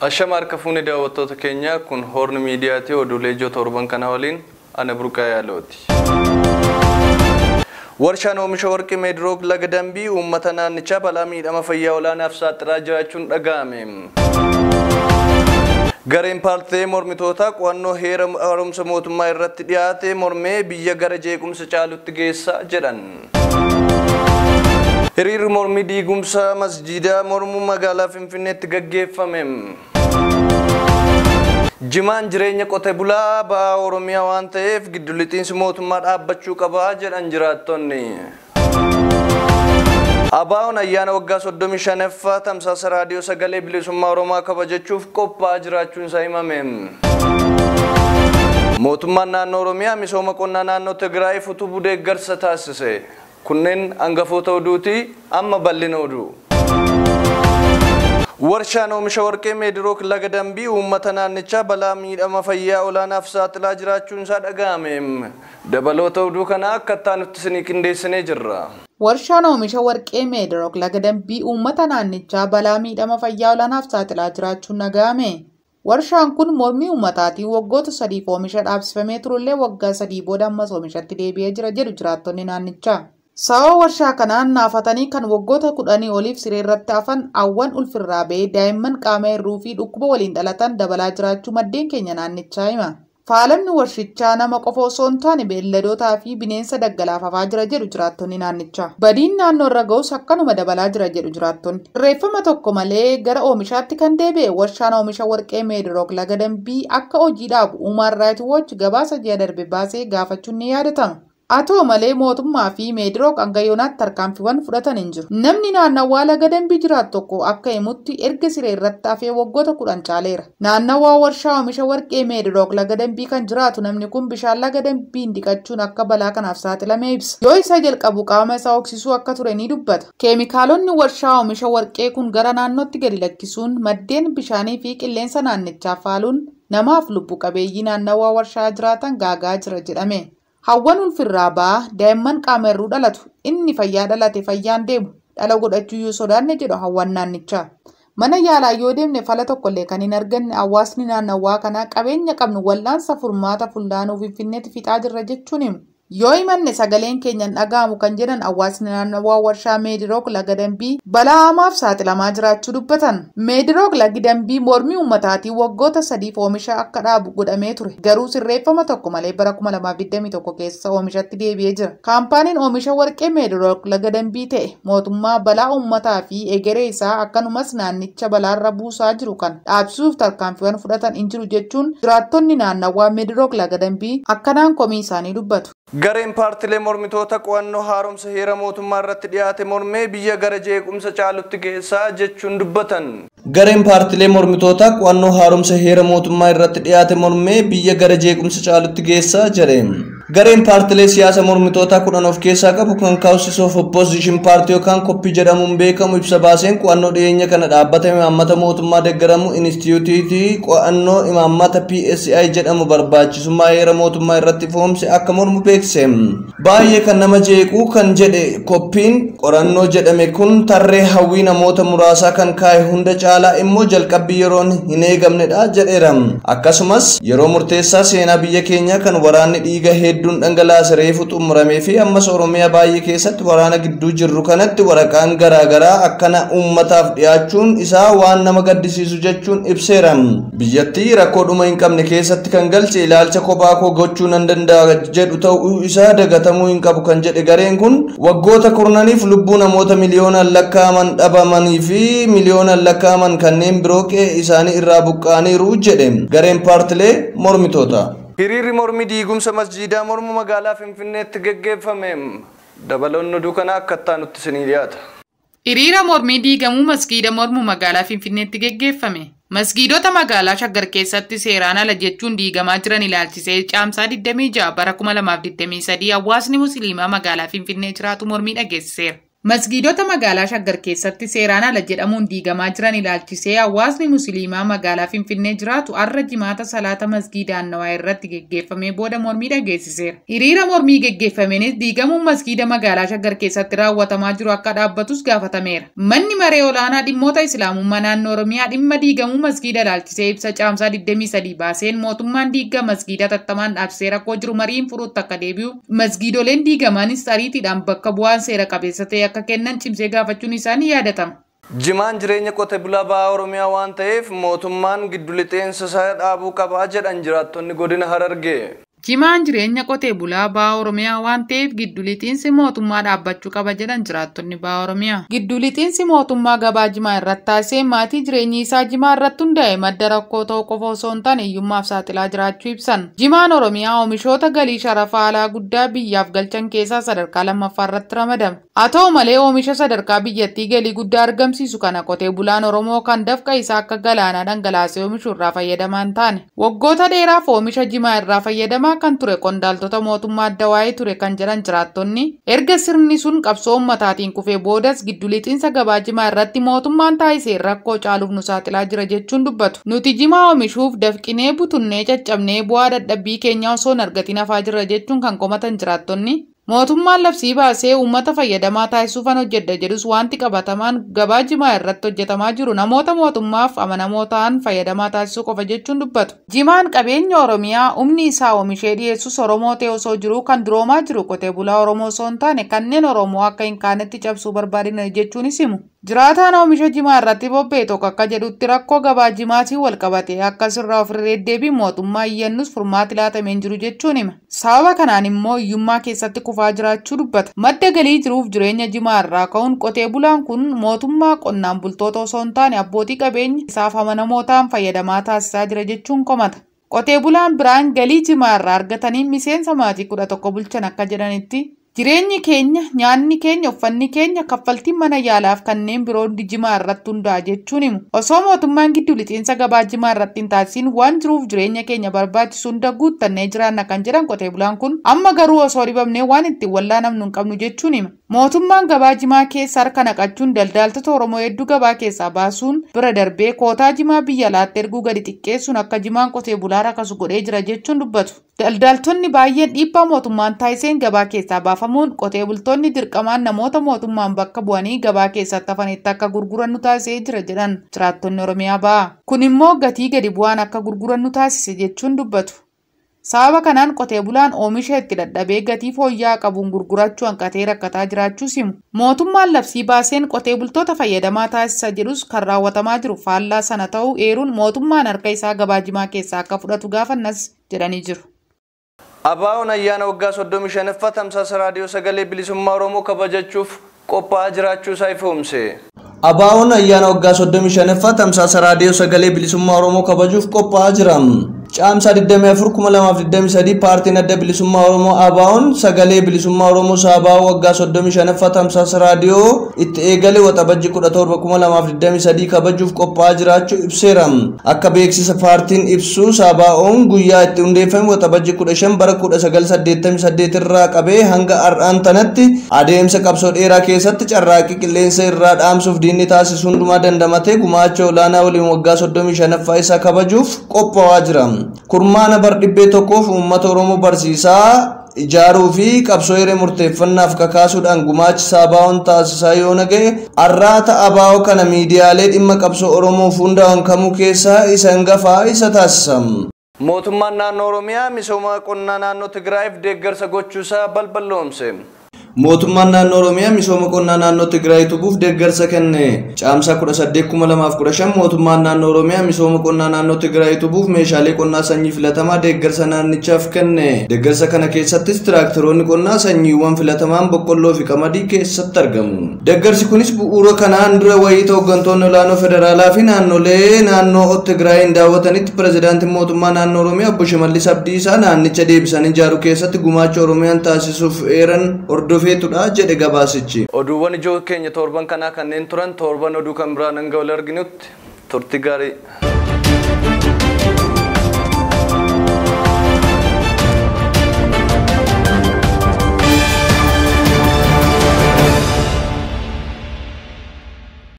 Ashama harka fuunee daawwattoota keenyaa, kun Hoorn Miidiyaati. Oduulee ijoo torban kana waliin ana Burqaa Yaalooti. Warshaan oomisha warqii Meedirook Laga Dambii uummata naannichaa balaa miidhama fayyaa olaanaaf saaxilaa jiraachuun dhaga'ame. Gareen paartilee mormitootaa qo'annoo heera haaromsa mootummaa irratti dhiyaate mormee biyya gara jeequmsa caalutti geessa jedhan. Hiriirri mormii diigumsa masjiidaa mormuu magaalaa Finfinneetti gaggeeffame. Jimaan jireenya qote bulaa ba'aa Oromiyaa waan ta'eef giddu-lixiinsi mootummaa dhaabbachuu qaba jedhan jiraattonni. ABO'n ayyaana waggaa 35ffaa tamsaasa raadiyoo sagalee bilisummaa Oromaa kabajachuuf qophaa'aa jiraachuun isaa himame. Mootummaan naannoo Oromiyaa misooma qonnaa naannoo Tigraayiif utubuu deeggarsa taasise. Kunneen hangafoota oduuti, amma bal'ina oduu. Warshaan oomisha warqee Meedirook Laga Dambii uummata naannichaa balaa miidhama fayyaa olaanaaf saaxilaa jiraachuun isaa dhaga'ame. Dabaloota oduu kana akka itti isinii qindeessinee jirra. Warshaan oomisha warqee Meedirook Laga Dambii uummata naannichaa balaa miidhama fayyaa olaanaaf saaxilaa jiraachuun dhaga'ame. Warshaan kun mormii uummataatiin waggoota 3f oomisha dhaabsifamee turullee waggaa 3 booda ammas oomishatti deebi'ee jira jedhu jiraattonni naannichaa. Sababa warshaa kanaan naafatanii kan waggoota 10 oliif siree irratti hafan, hawwan ulfirraa ba'ee, daa'imman qaama hir'uu fi dhukkuba waliin dhalatan dabalaa jiraachuu maddeen keenya naannichaa hima. Faalamni warshichaa nama qofa osoo hin taane beelladootaa fi bineensa daggalaaf hafaa jira jedhu jiraattonni naannichaa. Badiin naannoo irra ga'us akkanuma dabalaa jira jedhu jiraattonni. Sirreeffama tokko malee gara oomishaatti kan deebi'e warshaan oomisha warqee Meedirook Laga Dambii akka hojii dhaabu Human Rights Watch gabaasa ji'a darbe baasee gaafachuun ni yaadatama. Haa ta'u malee, mootummaa fi Meedirook hanga yoonaatti tarkaanfiiwwan fudhatan hin jiru. Namni naannawaa Laga Dambii jiraatu tokko akka himutti, erga siree irratti hafee waggoota 10 caaleera. Naannawaa warshaa oomisha warqee Meedirook Laga Dambii kan jiraatu namni kun bishaan Laga Dambiin dhiqachuun akka balaa kanaaf saaxilame ibsa. Yoo isa jalqabu qaama isaa hoksisuu akka ture ni dubbata. Keemikaalonni warshaa oomisha warqee kun gara naannootti gadi lakkisuun maddeen bishaanii fi qilleensa naannichaa faaluun namaaf lubbu qabeeyyii naannawaa warshaa jiraatan gaagaa jira jedhame. Hawwan ulfirraa ba'aa, daa'imman qaama hir'uu dhalatu, inni fayyaa dhalate fayyaan deemu, dhala godhachuu iyyuu sodaanne jedhu hawwan naannichaa. Mana yaalaa yoo deemne fala tokkollee kan hin arganne hawaasni naannawaa kanaa, qabeenya qabnu wal'aansa furmaata fullaanuu Finfinneetti fixaa jirra jechuun himu. Yoo himanne sagaleen keenya hin dhaga'amu kan jedhan hawaasni naannawaa warshaa Meedirook Laga Dambii balaa hamaaf saaxilamaa jiraachuu dubbatan. Meedirook Lagi Dambii mormii uummataatiin waggoota 3f oomisha akka dhaabu godhamee ture. Garuu sirreeffama tokko malee bara 2021 keessa oomishatti deebi'ee jira. Kaampaaniin oomisha warqee Meedirook Laga Dambii ta'e mootummaa balaa uummataa fi egeree isaa akkanumas naannicha balaarra buusaa jiru kan dhaabsisuuf tarkaanfiiwwan fudhatan hin jiru jechuun jiraattonni naannawaa Meedirook Laga Dambii akkanaan komii isaanii dubbatu. Gareen paartilee mormitoota qo'annoo haaromsa heera mootummaa irratti dhiyaate mormee biyya gara jeequmsa caalutti geessaa jechuun dubbatan. Gareen paartilee mormitootaa qo'annoo haaromsa heera mootummaa irratti dhiyaate mormee biyya gara jeequmsa caalutti geessaa jedhe. Gareen paartilee siyaasa mormitootaa 10 of keessaa qabu kan Council of Opposition Party yookaan COP jedhamuun beekamu ibsa baaseen, qo'annoo dhiyeenya kana dhaabbata imaammata mootummaa deeggaramu Inistituutii Qo'annoo Imaammata PSI jedhamu barbaachisummaa heera mootummaa irratti ifoomse akka mormu beekse. Baay'ee kan nama jeequ kan jedhe COPiin, qorannoo jedhame kun tarree hawwii namoota muraasaa kan kaa'e, hunda caalaa immoo jalqabbii yeroon hin eegamnedha jedheera. Akkasumas yeroo murteessaa seenaa biyya keenyaa kan waraanni dhiiga hedduun dhangalaase reefu xumuramee fi ammas Oromiyaa baay'ee keessatti waraana gidduu jirru kanatti waraqaan garaagaraa akkana uummataaf dhiyaachuun isaa waan nama gaddisiisu jechuun ibseera. Biyyattii rakkoo dhuma hin qabne keessatti kan galche ilaalcha kophaa koo gochuu nan danda'a jedhu ta'uu isaa dagatamuu hin qabu kan jedhe gareen kun, waggoota kurnaniif lubbuu namoota miliyoonaan lakkaa'aman dhabamanii fi miliyoonaan lakkaa'aman kanneen biroo qe'ee isaanii irraa buqqa'aniiru jedhe gareen paartilee mormitoota. Hiriirri mormii diigumsa masjiidaa mormu magaalaa Finfinneetti geggeeffame. Dabaloonni oduu kana akka itti isinii dhiyaata. Hiriira mormii diigamuu masgiida mormu magaalaa Finfinneetti geggeeffame. Masgiidota magaalaa Shaggar keessatti seeraan ala jechuun diigamaa jiran ilaalchisee Caamsaa 26 bara 2023 hawaasni Musliimaa magaalaa Finfinnee jiraatu mormii dhageessiseera. Masgiidota magaalaa Shaggar keessatti seeraan ala jedhamuun diigamaa jiran ilaalchisee hawaasni Musliimaa magaalaa Finfinnee jiraatu har'a jimaata salaata masgiida Annawaa irratti geggeeffamee booda mormii dhageessiseera. Hiriira mormii geggeeffameenis diigamuun masgiida magaalaa Shaggar keessatti raawwatamaa jiru akka dhaabbatus gaafatameera. Manni maree olaanaa dhimmoota Islaamummaa naannoo Oromiyaa dhimma diigamuu masgiida ilaalchisee ibsa caamsaa 23 baaseen mootummaan diigaa masgiida tattamaan dhaabsee rakkoo jiru mariin furuutti akka deebi'u masgiidoleen diigamaanis ariitiidhaan bakka bu'aan seera qabeessa ta'e akka kennan cimsee gaafachuun isaanii yaadatama. Jimaan jireenya qote bulaa bahaa Oromiyaa waan ta'eef mootummaan giddu lixeensa isaa dhaabuu qabaa jedhan jiraattonni godina Harargee. Jimaan jireenya qotee bulaa bahaa Oromiyaa waan ta'eef giddu lixiinsi mootummaa dhaabbachuu qaba jedhan jiraattonni bahaa Oromiyaa. Giddu lixiinsi mootummaa gabaa jimaa irratti taasisee maatii jireenyi isaa jimaa irratti hundaa'e madda rakkoo ta'uu qofa osoo hin taane hiyyummaaf saaxilaa jiraachuu ibsan. Jimaan Oromiyaa oomishoota galii sharafa alaa guddaa biyyaaf galchan keessaa sadarkaa lammaffaa irratti ramadama. Haa ta'u malee oomisha sadarkaa biyyattii galii guddaa argamsiisu kana qotee bulaan Oromoo kan dafqa isaa akka galaanaa dhangalaasee oomishu irraa fayyadamaa hin taane. Waggoota dheeraaf oomisha jimaa irraa fayyadamaa kan ture qondaaltota mootummaa adda waa'ee ture kan jedhan jiraattonni erga sirni sun qabsoo ummataatiin kufee boodas giddu lixiinsa gabaa jimaa irratti mootummaan taasisee rakkoo caaluuf nu saaxilaa jira jechuun dubbatu. Nuti jimaa oomishuuf dafqinee butunnee caccabnee bu'aa dadhabbii keenyaa osoo hin argatin hafaa jirra jechuun kan komatan jiraattonni mootummaan labsii baasee uummata fayyadamaa taasisuufan hojjedha jedhus wanti qabatamaan gabaa jimaa irratti hojjetamaa jiru namoota mootummaaf amanamoo ta'an fayyadamaa taasisuu qofa jechuun dubbatu. Jimaan qabeenya Oromiyaa humni isaa oomishee dhiyeessus Oromoo ta'e osoo jiruu kan duroomaa jiru qotee bulaa Oromoo osoo hin taane kanneen Oromoo akka hin kaanetti cabsuu barbaadan jechuunis himu. Jiraataan oomisha jimaa irratti bobba'e tokko akka jedhutti rakkoo gabaa jimaatiin wal qabate akka sirraa ofirra deddeebiin mootummaa iyyannus furmaati laatamee hin jiru jechuun hima. Sababa kanaan immoo hiyyummaa keessatti kufaa jiraachuu dubbata. Madda galii jiruuf jireenya jimaa irraa ka'uun qotee bulaan kun mootummaa qonnaan bultoota osoo hin taane abbootii qabeenya isaaf amanamoo ta'an fayyadamaa taasisaa jira jechuun komata. Qotee bulaan biraan galii jimaa irraa argatanii miseensa maatii 11 bulchan akka jedhanitti jireenyi keenya, nyaanni keenya, uffanni keenya, kaffaltiin mana yaalaaf kanneen biroo hundi jimaa irratti hundaa'a jechuun himu. Osoo mootummaan giddu lixiinsa gabaa jimaa irratti hin taasisiin waan jiruuf jireenya keenya barbaachisu hunda guuttannee jiraanna kan jedhan qotee bulaan kun amma garuu osoo dhibamnee waan ittiin wallaanamnu hin qabnu jechuun hima. Mootummaan gabaa jimaa keessa harka naqachuun daldaltoota Oromoo hedduu gabaa keessaa baasuun bira darbee kootaa jimaa biyya alaatti erguu gadi xiqqeessuun akka jimaan qotee bulaa rakasu godhee jira jechuun dubbatu. Daldaltoonni baay'een dhiibbaa mootummaan taasiseen gabaa keessaa baafamuun qotee bultoonni dirqamaan namoota mootummaan bakka bu'anii gabaa keessatti hafanitti akka gurguran nu taasisee jira jedhan jiraattonni Oromiyaa ba'a. Kun immoo gatii gadi bu'aan akka gurguran nu taasise jechuun dubbatu. Sababa kanaan qotee bulaan oomisha itti dadhabee gatii fooyya'aa qabuun gurgurachuu hanqatee rakkataa jiraachuus himu. Mootummaan labsii baaseen qotee bultoota fayyadamaa taasisa jedhus kan raawwatamaa jiru faallaa sana ta'uu eeruun mootummaan harka isaa gabaa jimaa keessaa akka fudhatu gaafannas jedhanii jiru. ABO'n ayyaana waggaa 35ffaa tamsaasa raadiyoo sagalee bilisummaa Oromoo kabajachuuf qophaa'aa jiraachuu isaa ifoomse. ABO'n ayyaana waggaa 35ffaa tamsaasa raadiyoo sagalee bilisummaa Oromoo kabajuuf qophaa'aa jira. Caamsaa 24/2023 paartiin adda bilisummaa Oromoo ABO'n sagalee bilisummaa Oromoo saabaa waggaa 35ffaa tamsaasa raadiyoo itti eegale waxabajji 17/2023 kabajuuf qophaa'aa jiraachuu ibseera. Akka beeksisa paartiin ibsu saabaa'oon guyyaa itti hundeeffame waxabajji 15 bara 1988 irraa qabee hanga har'aan tanatti adeemsa qabsoo dheeraa keessatti carraaqqii qilleensa irraa dhaamsuuf diinni taasisu hundumaa dandamatee gumaacha olaanaa waliin waggaa 35ffaa isaa kabajuuf qophaa'aa jira. Kurmaana bar 100 uummata Oromoo barsiisaa ijaaruu fi qabsoo hiree murteeffannaaf kakaasuudhaan gumaacha saabaa'oon taasisaa yoo naga'e arraata ABO kana miidiyaalee dhimma qabsoo Oromoo hundaa'an kamuu keessaa isa hangafaa isa taasisa. Mootummaan naannoo Oromiyaa misooma qonnaa naannoo Tigraayiif deeggarsa gochuusaa balballoomse. Mootummaan naannoo Oromiyaa misooma qonnaa naannoo Tigraay tubuuf deeggarsa kenne. Caamsaa 18/2015 mootummaan naannoo Oromiyaa misooma qonnaa naannoo Tigraay tubuuf meeshaalee qonnaa sanyii filatamaa deeggarsa naannichaaf kenne. Deeggarsa kana keessattis tiraaktaroonni qonnaa sanyiiwwan filatamaan boqqolloo fi qamadii keessatti argamu. Deeggarsi kunis bu'uura kanaan dura wayita hooggantoonni olaanoo federaalaa fi naannolee naannoo Tigraayin daawwatanitti pirezidaantiin mootummaa naannoo Oromiyaa obbo Shimallis Abdiisaa naannicha deebisanii ijaaruu keessatti gumaacha Oromiyaan taasisuuf eeran hordofeetudha jedhe gabaasichi. Oduuwwan ijoo keenya torban kanaa kanneen turan torban oduu kan biraan hanga wal arginutti turtii gaarii.